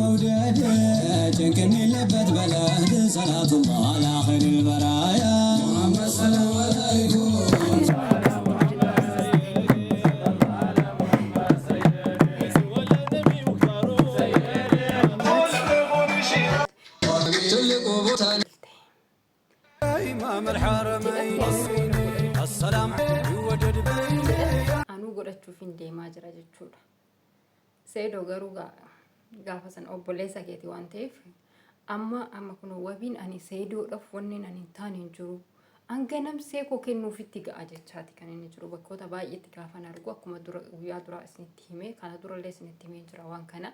መውደድ ጭንቅ የለበት በለድ ሰላቱላህ አላ ኸይሪል በራያ ሙሐመድ ሰላም አለይኩም። ትልቁ ቦታ Anuu godhachuufin deemaa jira jechuudha. Seedoo garuu gaafa sana obboleessa keeti waan ta'eef amma amma kun wabiin ani seedoodhaaf wanneen ani hin taane hin jiru. Hanga namsee koo kennuufitti ga'a jechaati kan inni jiru bakkoota baay'eetti gaafan argu akkuma dura guyyaa duraa isinitti himee kana durallee isinitti himee jira waan kana.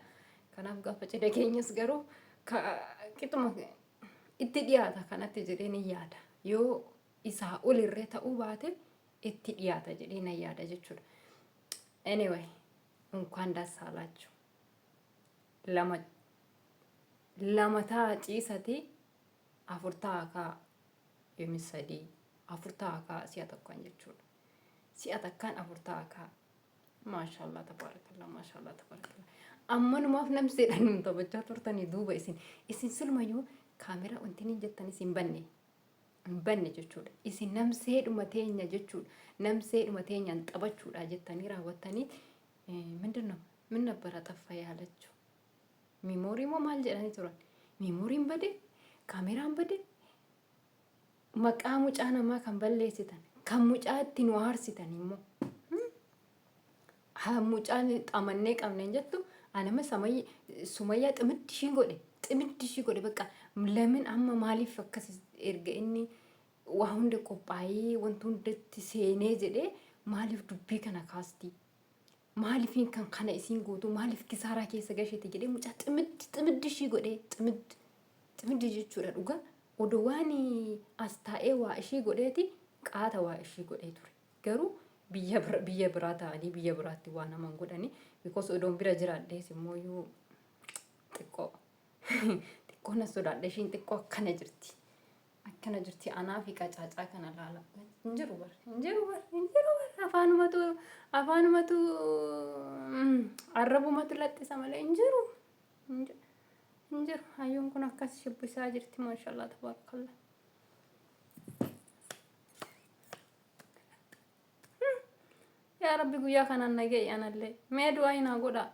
Kanaaf gaafa cidha keenyas garuu qixuma itti dhiyaata kanatti jedhee ni yaada. Yoo isaa olirree ta'uu baate itti dhiyaata jedhee nan yaada jechuudha. Anyway, እንኳን ደስ አላችሁ። Lama lama ta'a ciisati afur ta'a kaa yoomis sadii afur ta'a kaa si'a tokkoon jechuudha. Si'a takkaan afur ta'a kaa. Maashaallah tabaarakallah maashaallah tabaarakallah. Ammanumaaf namseedhaan nun taphachaa turtanii duuba isin isin silumayyuu kaameraa wanti hin jettan isin banne. Hin banne jechuudha. Isin namseedhuma teenya jechuudha. Namseedhuma teenyaan taphachuudha jettanii raawwattanii ምንድን ነው ምን ነበረ ጠፋ ያለችው? Miimoorii moo maal jedhanii turan? Miimooriin bade, kaameraan bade, maqaa mucaa namaa kan balleessitan, kan mucaa itti nu aarsitan immoo. Haa mucaan xamannee qabne hin jettu anama sumayyaa ximiddi ishii godhe ximiddi ishii godhe bakka lamin amma maaliif akkas erga inni waa hunda qophaa'ee wanta hundatti seenee jedhee maaliif dubbii kana kaastii maaliifiin kan kana isiin gootu maaliif kisaaraa keessa gasheeti jedhee mucaa ximiddi ximiddi ishii godhee ximiddi ximiddi jechuudha dhugaa odoo waan as taa'ee waa ishii godheeti qaata waa ishii godhee ture garuu biyya bira biyya biraa ta'anii biyya biraatti waa naman godhanii because odoon bira jiraadhees immoo iyyuu xiqqoo xiqqoo na sodaadha ishiin xiqqoo akkana jirti akkana jirti anaa fi qacaacaa kana laala hin jiru bar hin jiru bar hin jiru bar afaanumatu afaanumatu arrabumatu laxxisa malee hin jiru hin jiru hin jiru hayyuun kun akkas shibbisaa jirti maashaallah tabaarakallah. Yaa Rabbi guyyaa kanaan na ga'i anallee. Mee du'aa naa godhaa.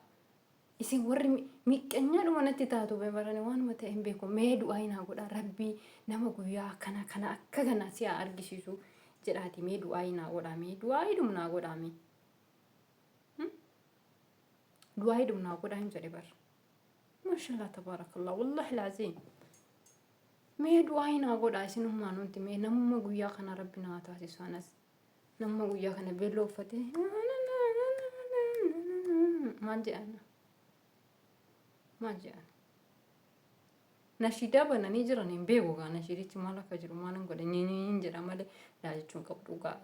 Isin warri miqqanyaadhuma natti taatu barani waanuma ta'e hin beeku. Mee du'aa naa godhaa. Rabbii nama guyyaa akkana kana akka kana si haa argisiisu jedhaati. Mee du'aa naa godhaa. Mee du'aa hidhum naa godhaa mee. Du'aa hidhum naa godhaa hin jedhe bar. Maashallah tabaarakallah wallahi laaziim. Mee du'aa naa godhaa isinummaan wanti mee namuma guyyaa kana rabbi naa taasisu anas. Nama guyyaa kana beelloo uffatee maal jedhan maal jedhan nashiidaa bananii jiran hin beeku gaa nashiidichi maal akka jiru maal hin godhe nyiinyiin jedha malee laa jechuun qabu dhugaa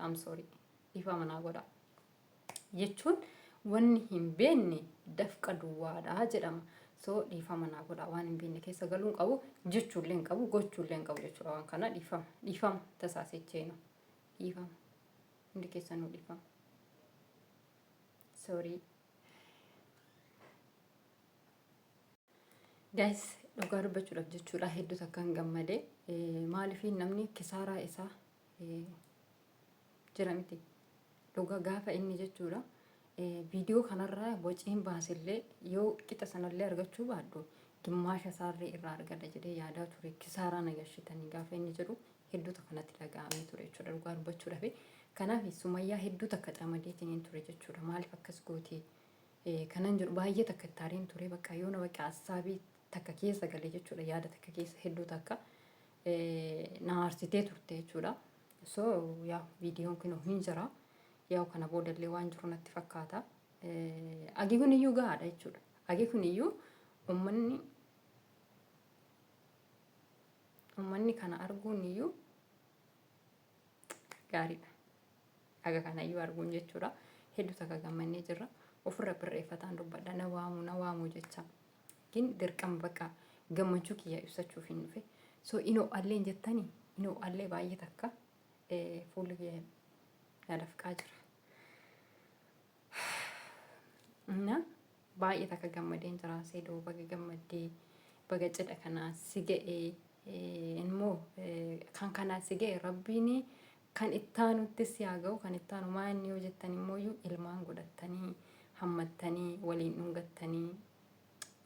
I'm sorry dhiifama naa godha jechuun wanni hin beekne dafqa duwwaadha jedhama so dhiifama naa godha waan hin beekne keessa galuu hin qabu jechuullee hin qabu gochuullee hin qabu jechuudha waan kana dhiifama dhiifama tasaasechee no Dhiifama. Hundi keessanuu dhiifama. Sorry. Guys, dhugaa dubbachuudhaaf jechuudha hedduu takkaan gammade. Maaliif namni kisaaraa isaa jira miti. Dhugaa gaafa inni jechuudha. Viidiyoo kanarraa bociin baasellee yoo qixa sanallee argachuu baadhu gimmaasha isaarree irraa argadha jedhee yaadaa ture kisaaraa na gashitanii gaafa inni jedhu hedduu takka natti dhaga'amee ture jechuudha dhugaa dubbachuudhaaf. Kanaaf Sumayyaa hedduu takka xamadeetiin ture jechuudha. Maaliif akkas gootee kanan jedhu baay'ee takka itti aareen ture bakka yoona bakka hassaabii takka keessa galee jechuudha yaada takka keessa hedduu takka na aarsitee turte jechuudha. So yaa viidiyoon kun hin jira. Yaa kana boodallee waan jiru natti fakkaata. Agi kun iyyuu gahaadha jechuudha. Agi kun iyyuu uummanni Uummanni kana arguun iyyuu gaariidha. Haga kana iyyuu arguun jechuudha. Hedduu takka gammannee jirra. Ofirra birreeffataan dubbadha. Na waamu na waamu jecha. Gin dirqama bakka gammachuu kiyya ibsachuuf hin dhufe. So inoo allee hin jettanii inoo allee baay'ee takka fuulli kiyya na dafqaa jira. Na Baay'ee takka gammadeen jira. Seedoo baga gammaddee baga cidha kanaa si ga'ee immoo kan kanaa si ga'e rabbiin kan ittaanutti si haa ga'u. Kan ittaanu maa inni yoo jettan immoo ilmaan godhattanii hammattanii waliin dhungattanii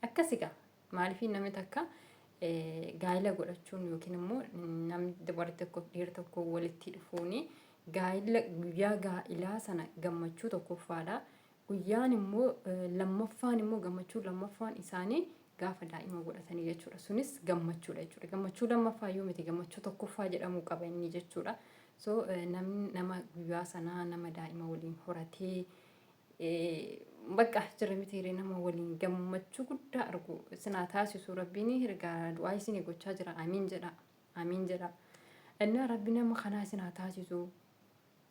akkasi gaa. Maaliif namni takka gaa'ila godhachuun yookiin immoo namni dubarri tokko dhiirri tokko walitti dhufuun gaa'ila guyyaa gaa'ilaa sana gammachuu tokkoffaadha. Guyyaan immoo lammaffaan immoo gammachuu lammaffaan isaanii gaafa daa'ima godhatanii jechuudha. Sunis gammachuudha jechuudha. Gammachuu lammaffaa yoo miti gammachuu tokkoffaa jedhamuu qaba inni jechuudha. So namni nama guyyaa sanaa nama daa'ima waliin horatee bakka jira miti nama waliin gammachuu guddaa argu sinaa taasisu rabbiin hergaa du'aa isinii gochaa jira. Amiin jedha. Amiin jedha. Innaa rabbi nama kanaa isinaa taasisu.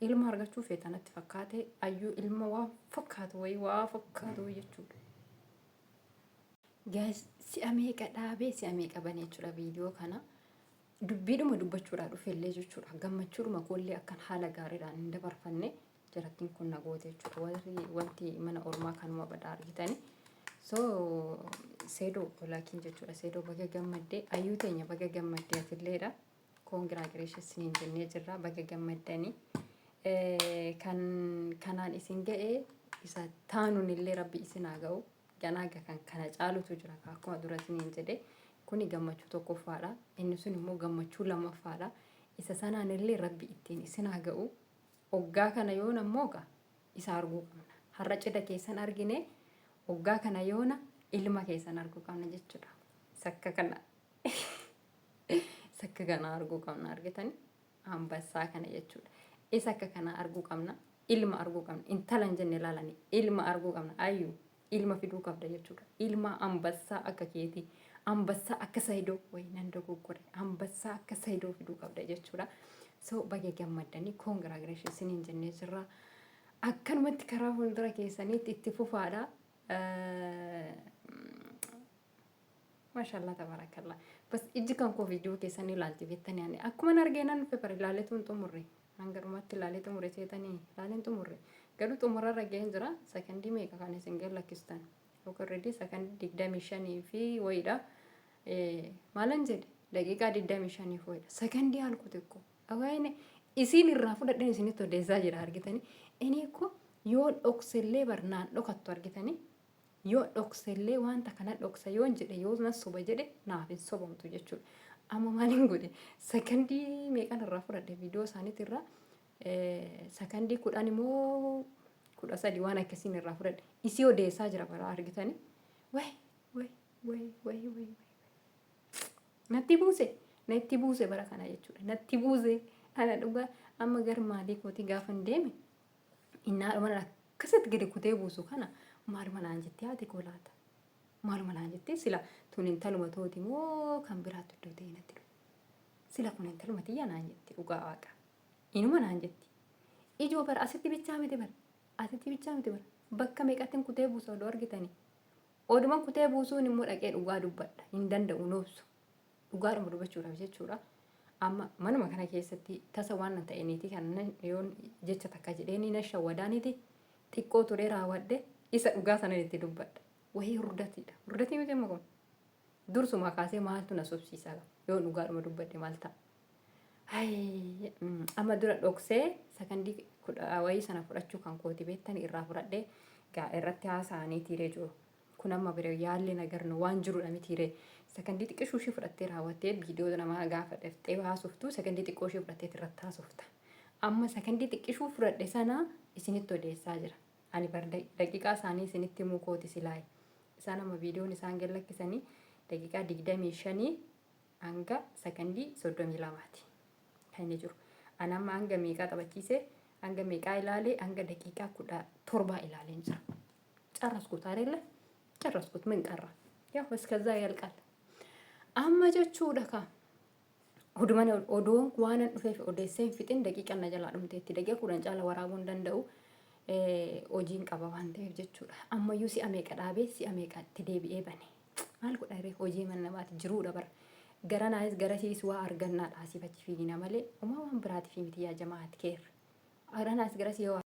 Ilma argachuu feeta natti fakkaate ayyuu ilma waa fakkaatu wayii waa fakkaatu wayii jechuudha. Guys, si'a meeqa dhaabee si'a meeqa bane jechuudha viidiyoo kana. Dubbiidhuma dubbachuudhaa dhufellee jechuudha. Gammachuudhuma koollee akkan haala gaariidhaan hin dabarfanne jarattiin kun na goote jechuudha. Warri wanti mana ormaa kanuma badaa argitani. So seedoo laakiin jechuudha. Seedoo baga gammaddee ayyuu teenya baga gammaddee atilleedha. Congratulations isiniin jennee jirra baga gammaddanii. Kan kanaan isin ga'e isa taanuun illee rabbi isin haa ga'u. Ganaa kan kana caalutu jira akkuma dura isiniin jedhe. Kuni gammachuu tokkoffaadha. Inni sun immoo gammachuu lammaffaadha. Isa sanaan illee rabbi ittiin isin haa ga'u. Hoggaa kana yoona immoo gaa isa arguu qabna. Har'a cidha keessan argine hoggaa kana yoona ilma keessan arguu qabna jechuudha. Sakka kana isa akka kana arguu qabna argitani ambassaa kana jechuudha. Isa akka kana arguu qabna. Ilma arguu qabna. Intala hin jenne ilaalani. Ilma arguu qabna. Ayyuu ilma fiduu qabda jechuudha. Ilma ambassaa akka keetii. Ambassaa akka Saidoo. Wayi nan dogoggore. Ambassaa akka Saidoo fiduu qabda jechuudha. So baga gammaddanii congratulations isiniin jennee jirra. Akkanumatti karaa fuuldura keessaniitti itti fufaadha. Maashaallah tabarakallah. Bas ijji kan koo viidiyoo keessan ilaalti beektanii ani akkuma argee nan dhufe bara ilaaleetu hin xumurre. Hanga dhumaatti ilaalee xumure seetanii ilaaleen xumurre. Garuu xumurarra ga'een jira. Sakandii meeqa kan isin gad lakkistan? Already sakandii 25 fi wayiidha. Maalan jedhe daqiiqaa 25 fi wayiidha. Sakandii halku xiqqoo. Awwaayine isiin irraa fudhadheen isinitti odeessaa jira argitanii. Inni ko yoo dhoksellee barnaan dhokattu argitanii. Yoo dhoksellee wanta kana dhoksa yoon jedhe yoo nan soba jedhe naaf hin sobamtu jechuudha. Amma maaliin godhe sakandii meeqan irraa fudhadhe viidiyoo isaaniitti irraa sakandii 10 immoo 13 waan akkasiin irraa fudhadhe. Isii odeessaa jira bara argitanii. Way way way way way way. Natti buuse natti buuse bara kana jechuudha. Natti buuse ana dhugaa amma gar maatii kootii gaafan deeme innaa dhuma akkasitti gadi kutee buusu kana maaluma naan jettee haati koo laata? Maaluma naan jettee sila tun intaluma tooti moo kan biraatti iddoo ta'e natti dhufe. Sila kun intaluma tiyya naan jetti dhugaa waaqa. Inuma naan jetti. Ijoo bara asitti bichaa miti bara. Asitti bichaa miti bara. Bakka meeqatti kutee buusa odoo argitanii. Oduman kutee buusuun immoo dhaqee dhugaa dubbadha. Hin danda'u noobsu. Dhugaadhuma dubbachuudhaaf jechuudha. Amma manuma kana keessatti tasa waan na ta'e niitii kana yoon jecha takka jedhee na shawwadaaniiti xiqqoo turee raawwadhe isa dhugaa sanan itti dubbadha. Wayii hurdatiidha. Hurdatii miti amma kun. Dursumaa kaasee maaltu na sobsiisa yoo dhugaadhuma dubbadhe maal ta'a. Amma dura dhoksee sakandii kudha wayii sana fudhachuu kan kooti beektan irraa fudhadhee gaa irratti haasa'anii tiiree jiru. Kun amma bira yaallee nagarnu waan jirudha mitiiree. Sakandii xiqqishuu ishee fudhattee raawwattee viidiyoo namaa gaafa dhaftee haasoftu sakandii xiqqoo ishee fudhattee irratti haasofta. Amma sakandii xiqqishuu fudhadhe sana isinitti odeessaa jira. Ani bar daqiiqaa isaanii isinitti himuu kooti silaayi. Isaan amma viidiyoon isaan gad lakkisanii daqiiqaa 25 hanga sakandii 32ti kan inni jiru. Ani amma hanga meeqaa taphachiise hanga meeqaa ilaale hanga daqiiqaa 17 ilaaleen jira. ጨረስኩት አይደለ? ጨረስኩት። ምን ቀረ? ያው እስከዛ ያልቃል። Amma jechuudha ka oduman odoon waanan dhufeef odeessee hin fixin daqiiqaan na jalaa dhumteetti daqiiqa 10 caala waraabuu hin danda'u hojiin qaba waan ta'eef jechuudha. Ammayyuu si'a meeqa dhaabee si'a meeqa itti deebi'ee bane. Maal godha ree hojii mana namaati jiruudha bara. Gara naayis gara siis waa argannaadha asiif achi fiigina malee homaa waan biraatiif miti yaa jamaat keer. Gara naayis gara sii waa